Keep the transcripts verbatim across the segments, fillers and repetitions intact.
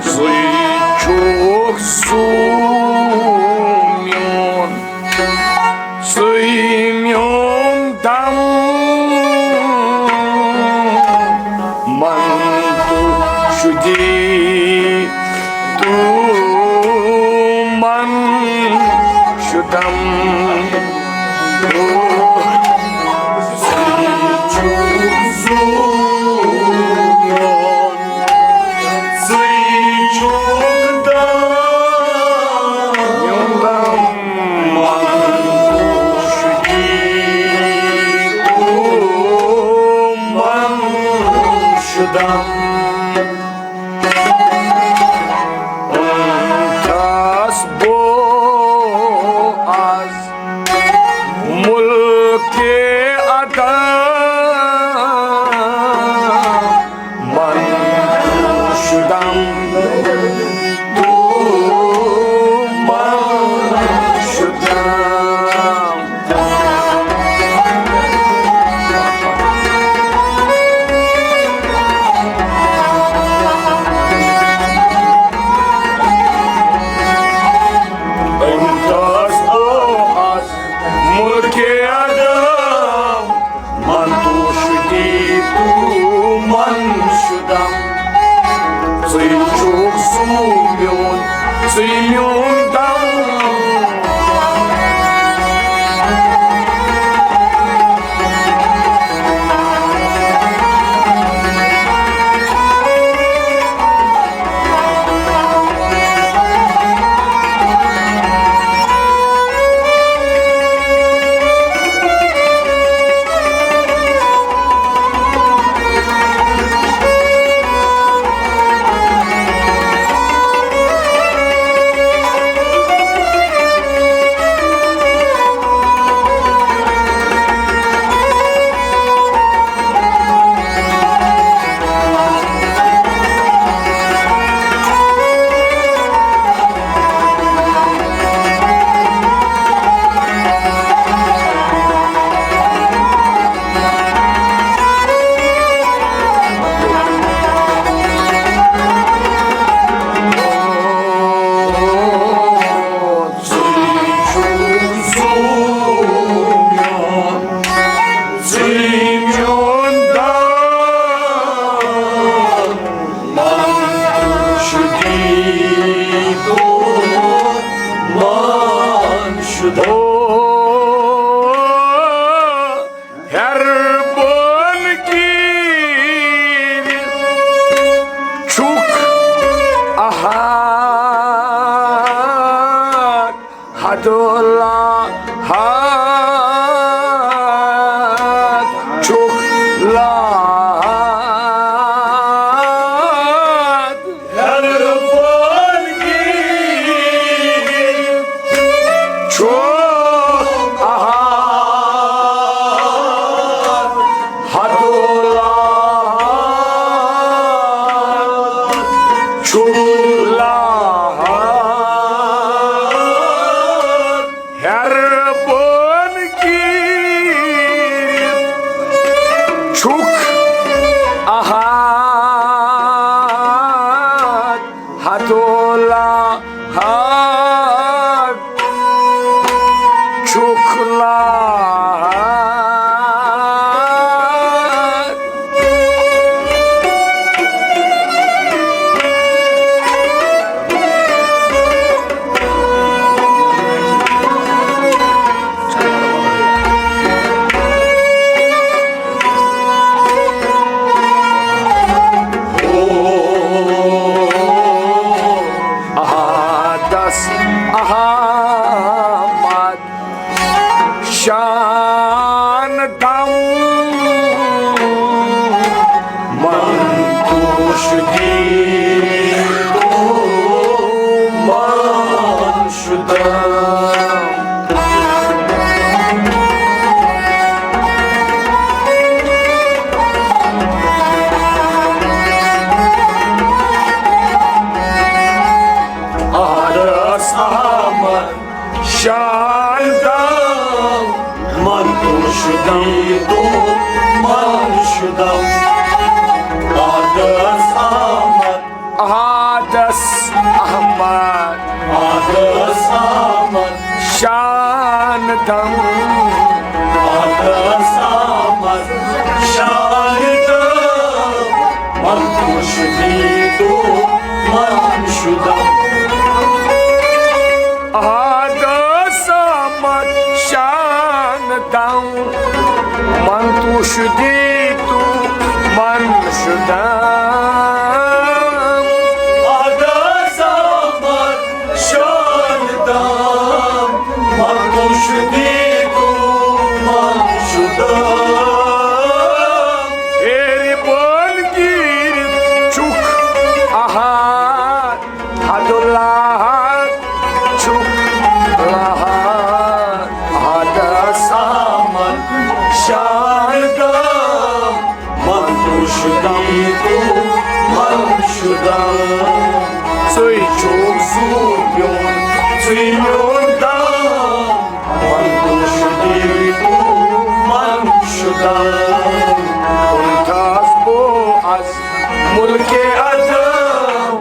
ژٕے چھُکھ سُہ میون، ژٕے میون دم، من تہٕ شُدی تہٕ من شُدم۔ ملک عدم، من شدم، تو من شدم۔ ملک عدم، من تو شدی تو من شدم۔ ژٕے چھُکھ سُہ میون، ژٕے میون دم۔ ہیرٕ بۄن کِنۍ چھُکھ احد، حد اللہ حد چھُکھ لحد۔ ہیرٕ بۄن کِنۍ چھُکھ احد، حد اللہ چھُکھ لحد۔ ہیرٕ بۄن کِنۍ چھُکھ احد، حد اللہ حد چھُکھ لحد۔ احدس احمد شان دم، من توش دی تو من شدم۔ احدس احمد شان دم، من تو شدم، تو من شدم۔ آدر دم۔ عادس آمد شان دم، من خوش دی تو من شدم۔ عادس آمد شان دم، من خوش دی تو من شدم۔ عادس آمد شان دم، من خوش دی تو من شدم۔ ہیرِ بۄن گیٖرِتھ چھُکھ اَہَر، حد اللہ چھُکھ لہر۔ عادس آمد شان دم، من خوش دی تو من شدم۔ ژٕے چھُکھ زُو میون، ژٕے میون دم۔ من خوش دی تو من شدم۔ اُلٹھس بہٕ از ملکِ عدم۔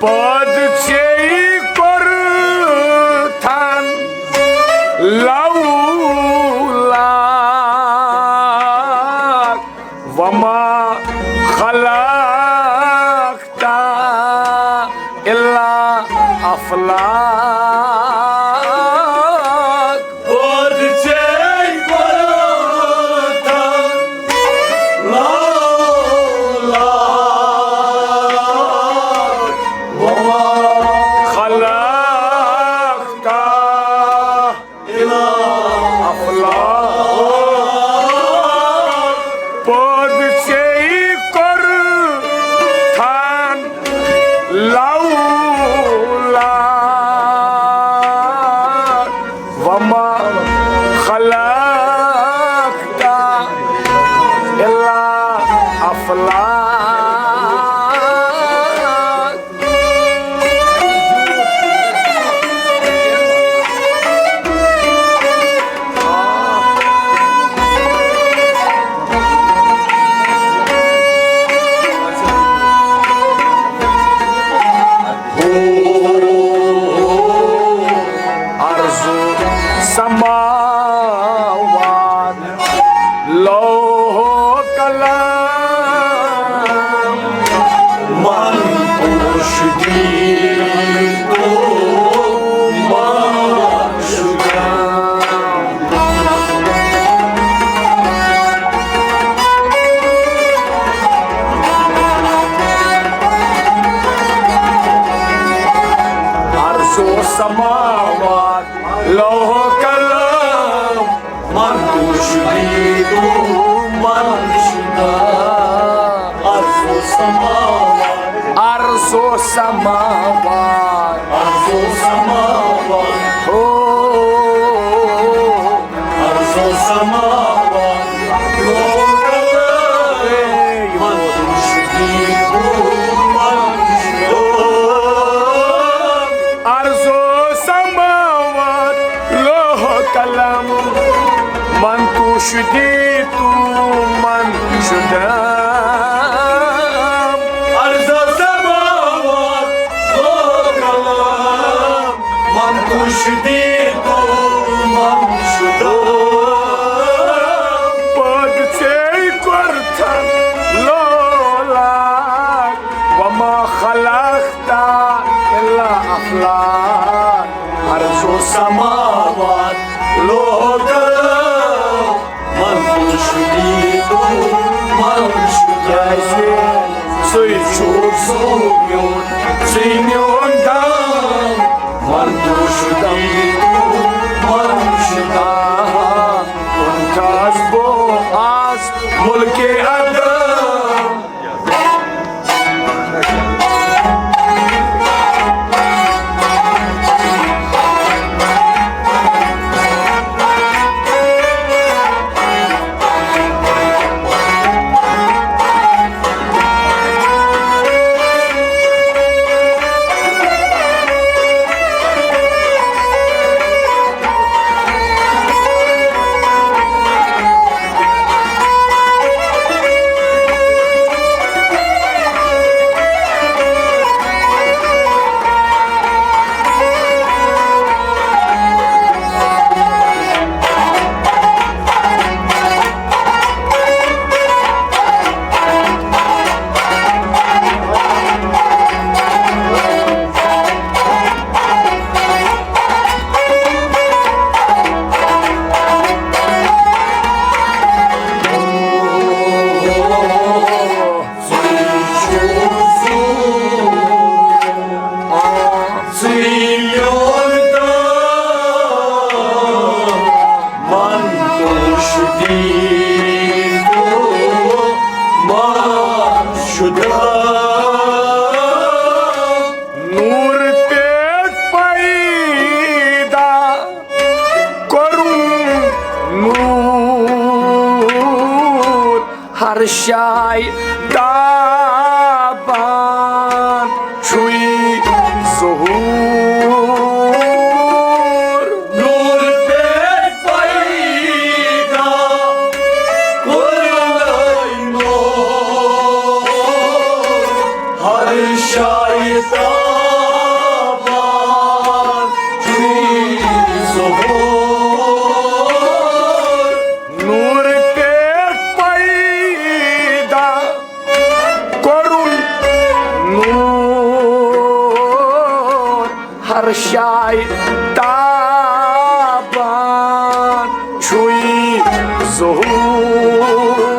پٲدٕ ژےٚ کوٚرتھن لو لاگ، وما خلقت الا افلاک۔ پٲدٕ ژےٚ کوٚرتھن لو لاگ، وما خلقت الا افلاک۔ پٲدٕ ژےٚ کوٚرتھن لو لاگ، وما خلقت الا افلاک۔ ارض و سماوات، لوح و قلم، من خوش دی تو من شدم۔ ارض و سماوات، لوح و قلم، من خوش دی تو من شدم۔ ارض و سماوات، ارض و سماوات، ارض و سماوات، ہو۔ ارض و سماوات، لوح و قلم، من خوش دی تو من شدم۔ ارض و سماوات، لوح و قلم، من خوش دی تو من شدم۔ ارض و سماوات، لوح و قلم، من خوش دی تو من شدم۔ ملک عدم۔ نور پٮ۪ٹھ پیدا کوٚرُن نور، ہر جایہِ تابان چھُے ظہوٗر۔ نور پٮ۪ٹھ پیدا کوٚرُن نور، ہر جایہِ تابان چھُے ظہوٗر۔ نور پٮ۪ٹھ پیدا کوٚرُن نور، ہر جایہِ تابان چھُے ظہوٗر۔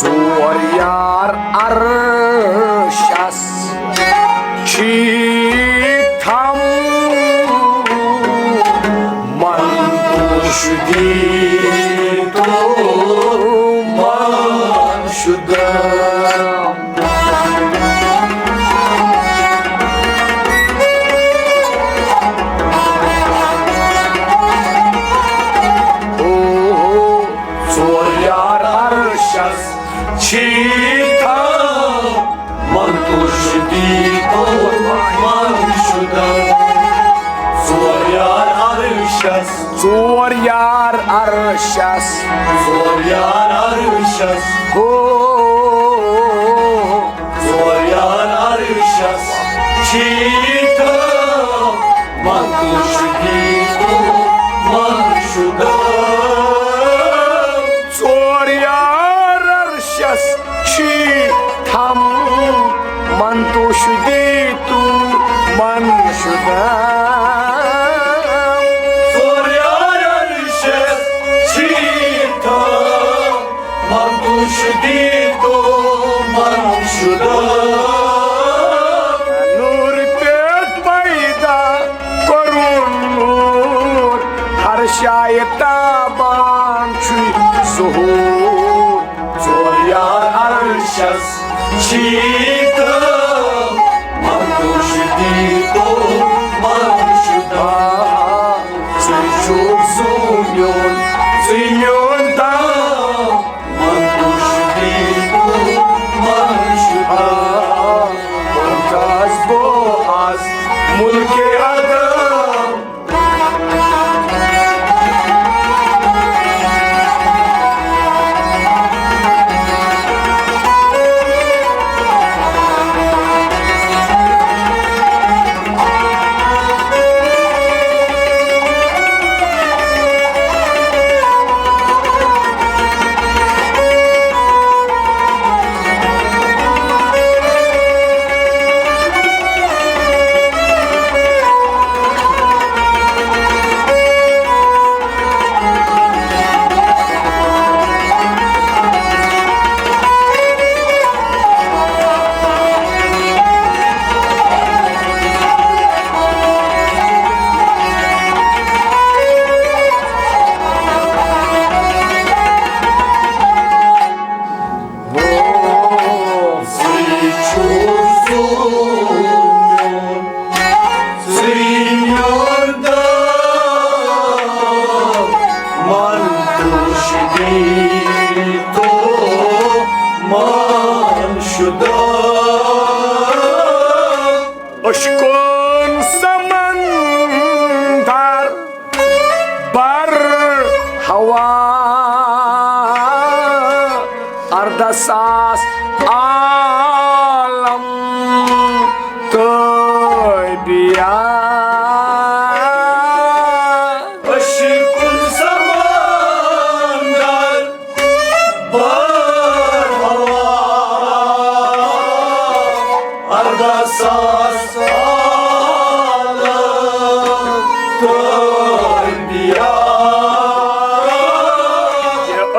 ژور یار عرشس چھی تھم، من پوش دی تو من شدہ۔ او ہو، ژور یار عرشس چھی تھم، من پوش دی تو من شدہ۔ ژور یار عرشس، ژور یار عرشس، ژور یار عرشس۔ ہو، ژور یار عرشس چھی تھم، من پوش دی تو من شدہ۔ ژور یار عرشس چھی تھم، من پوش دی تو من شدہ۔ ژور یار عرشس چھی تھم، من پوش دی تو من شدہ۔ نور پٮ۪ٹھ پیدا کوٚرُن نور، ہر جایہِ تابان چھُے ظہوٗر۔ ژور یار عرشس چھی تھم، من پوش دی تو من شدہ۔ ژٕ چھُکھ زُو میون، ژٕے میون دام، من پوش دی تو من شدہ۔ وۄنۍ کھس بہٕ از ملک عدم۔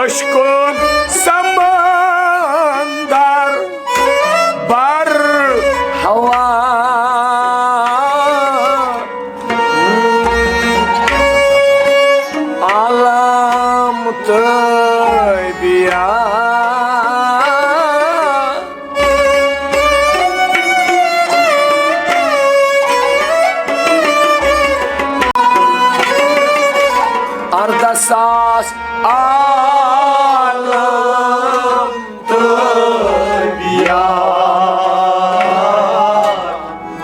عشقُک سمندر بر ہوا۔ عالم تہٕ بیا۔ اردہ ساس عالم تہٕ بیا۔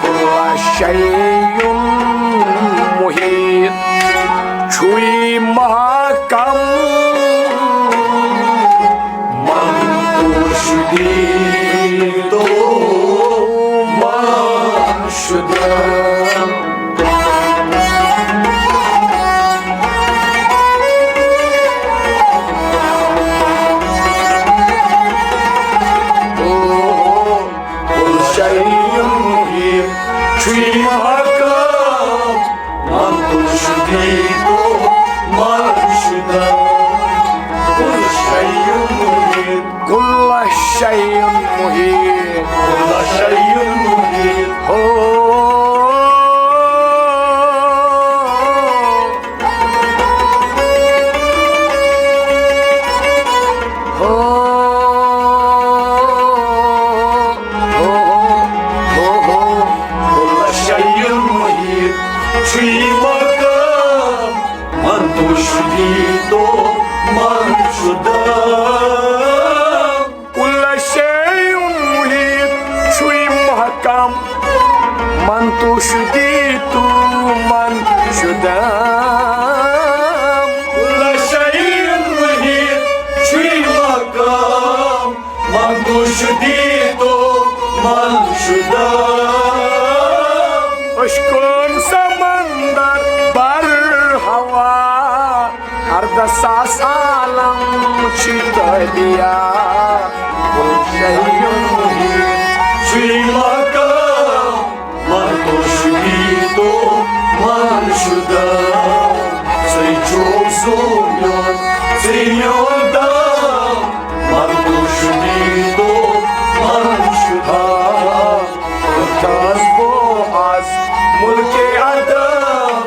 کُلہ شیء محیط چھُے محکم۔ من تو شدید و من شدم۔ کُلہ شیء محیط چھُے محکم۔ من تو شدید و من شدم۔ کُلہ شیء محیط۔ کُلہ شیء محیط۔ کُلہ شیء محیط۔ ہو۔ ہو، ہو، ہو، ہو، ہو۔ کُلہ شیء محیط چھُے محکم۔ من تو شدید و من شدم۔ کُلہ شیء محیط چھُے محکم۔ من تو شدید و من شدم۔ کُلہ شیء محیط چھُے محکم۔ من تو شدید و من شدم۔ عشقُک سمندر بر ہوا۔ اردہ ساس عالم چھُے تہٕ بیا۔ کُلہ شیء محیط چھُے محکم۔ من تو شدید و من شدم۔ ژٕے چھُکھ زُو میون، ژٕے میون دم۔ من تو شدید و من شدم۔ تاز بو از ملک عدم۔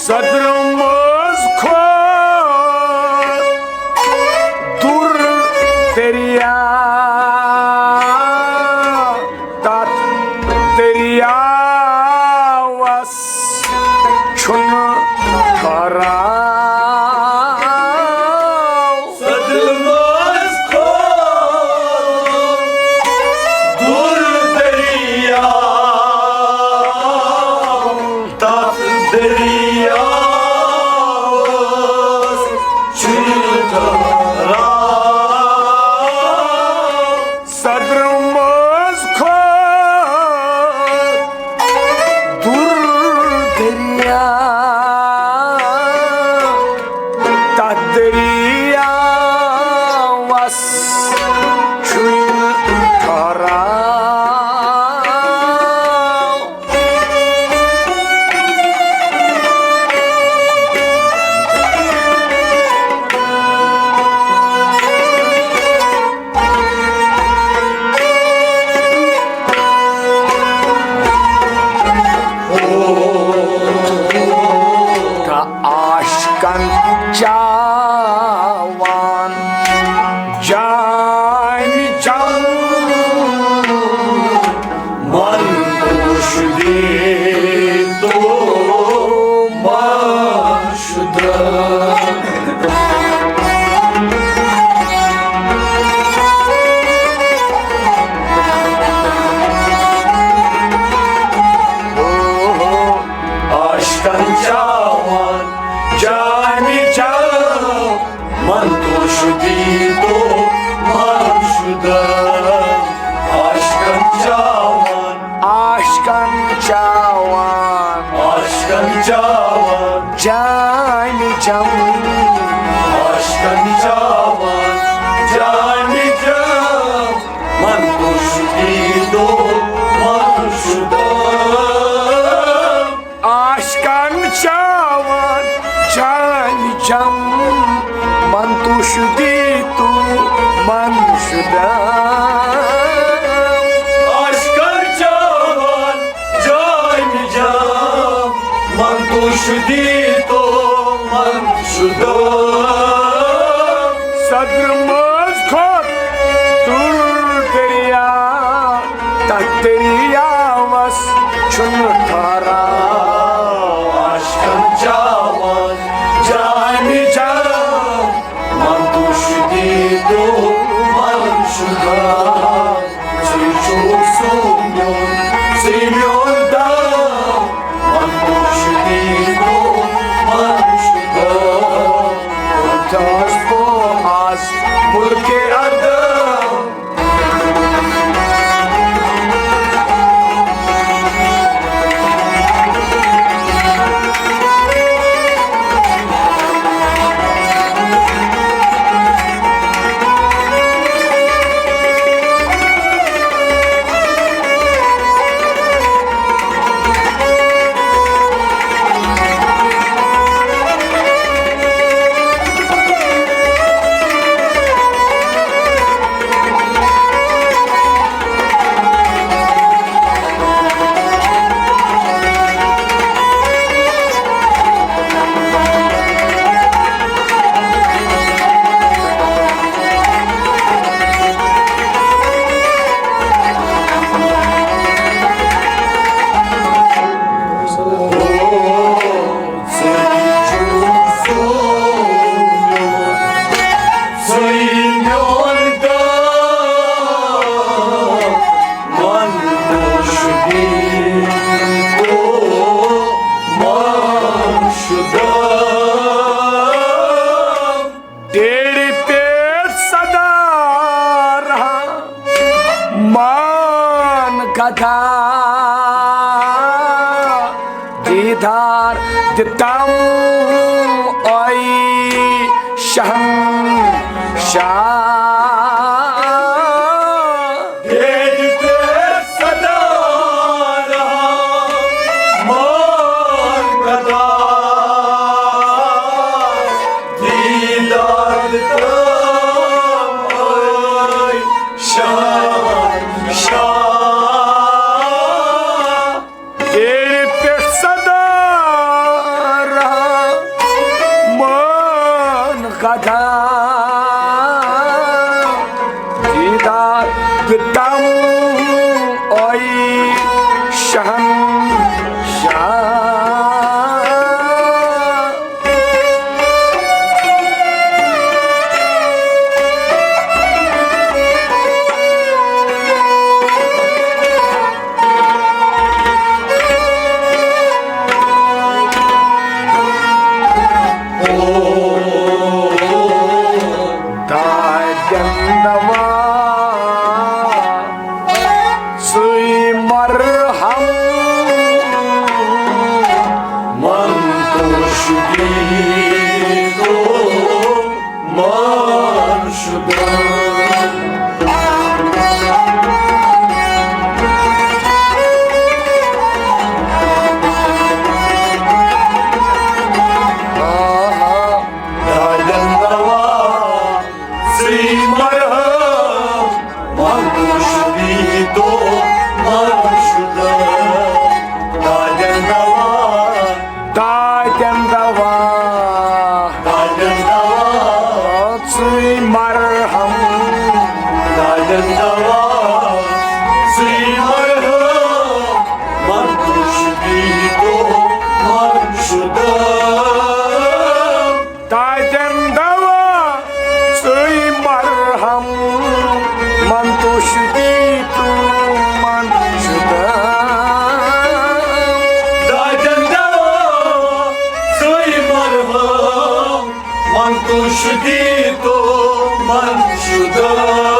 صدرٕ منٛز کھوٚت دوٚر دریا، تتھ دریاوس چھُنہٕ ٹھہراو۔ صدرٕ منٛز کھوٚت دوٚر دریا، تتھ دریاوس چھُنہٕ ٹھہراو۔ صدرٕ منٛز کھوٚت دوٚر دریا، تتھ دریاوس چھُنہٕ ٹھہراو۔ من شدم. عاشقان چاوان جام جام، من تو شدی تو من شدم. صدر منٛز کھوٚت دوٗر دریا، تتھ دریاوس چھُنہٕ ٹھہراو. عاشقان چاوان جام جام، من تو شدی تو من شدم. ژٕے چھُکھ سون میون، ژٕے میون دام. من تو شدی تو من شدم. وۄنۍ تھاوس بہٕ آز مُلکہِ عدم. تیرے پہ صدا رہا مان گدا، دیدار دتم آئی شہنشاہ. تیرے پہ صدا رہا مان گدا، دیدار دتم آئی شہنشاہ. تیرے پہ صدا رہا مان گدا، دیدار دتم آئی شہنشاہ. دادٮ۪ن دوا ژٕے مرہم، من تو شدی تو من شدم. دادٮ۪ن دوا ژٕے مرہم، من تو شدی تو من شدم. دادٮ۪ن دوا، دادٮ۪ن دوا، دادٮ۪ن دوا ژٕے مرہم، دادٮ۪ن دوا ژٕے مرہم، من تو شدی تو من شدم. دادٮ۪ن دوا ژٕے مرہم، من تو شدی تو من شدم. دادٮ۪ن دوا ژٕے مرہم، من تو شدی تو من شدم.